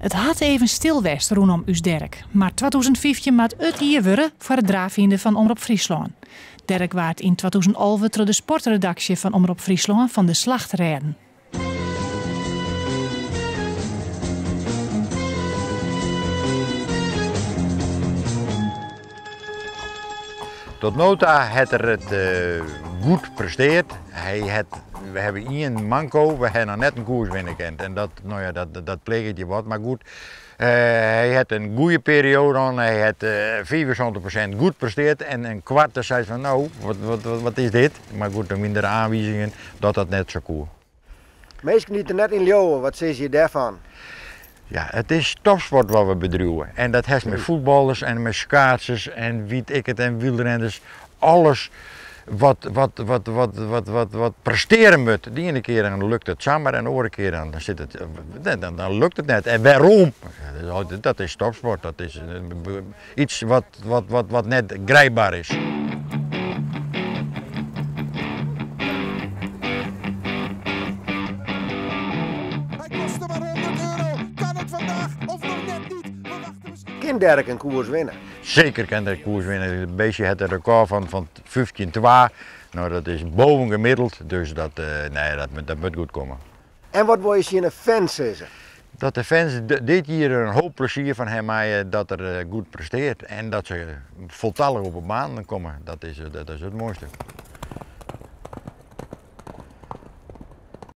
It hat even stil west rûnom ús Derek, mar 2015 moat it jier wurde foar it draafhynder fan Omrop Fryslân. Derek waard yn 2011 troch de sportredaksje fan Omrop Fryslân fan de slacht rêden. Tot no ta hat er it goed presteard. Hy hat, we hawwe ien manko, we hawwe noch net in koers winne kind. En dat, no ja, dat, dat pleaget je wat. Mar goed, hy hat in goede perioade hân. Hy hat 75% goed presteard en in kwart sei fan no, wat, wat, wat is dit? Mar goed, dan wiene der oanwizingen dat dat net sa koe. Minsken dy't der net yn leauwe, wat sizze je dêrfan? Ja, it is topsport wat we bedriuwe. En dat hast mei fuotballers en mei skaatsers en wit ik it en wielrenners. Alles wat, wat, wat, wat, wat, wat, wat prestearre moat. De iene kear dan lukt it samar en de oare kear dan, sit it, dan, dan lukt it net. En wêrom? Dat is topsport. Dat is iets wat, wat, wat, wat net grijpbaar is. Hij kostte maar 100 euro. Kan het vandaag of nog net niet? We wachten misschien. Kin Derek in koers winne? Zeker kan Derek koers winnen. Het beestje heeft een record van 15-2. Nou, dat is bovengemiddeld, dus dat, nee, dat moet goed komen. En wat wol je tsjin de fans sizze? Dat de fans dit jier in hoop plezier fan him meie dat er goed presteart en dat se foltallich op 'e baan komme. Dat is it moaiste.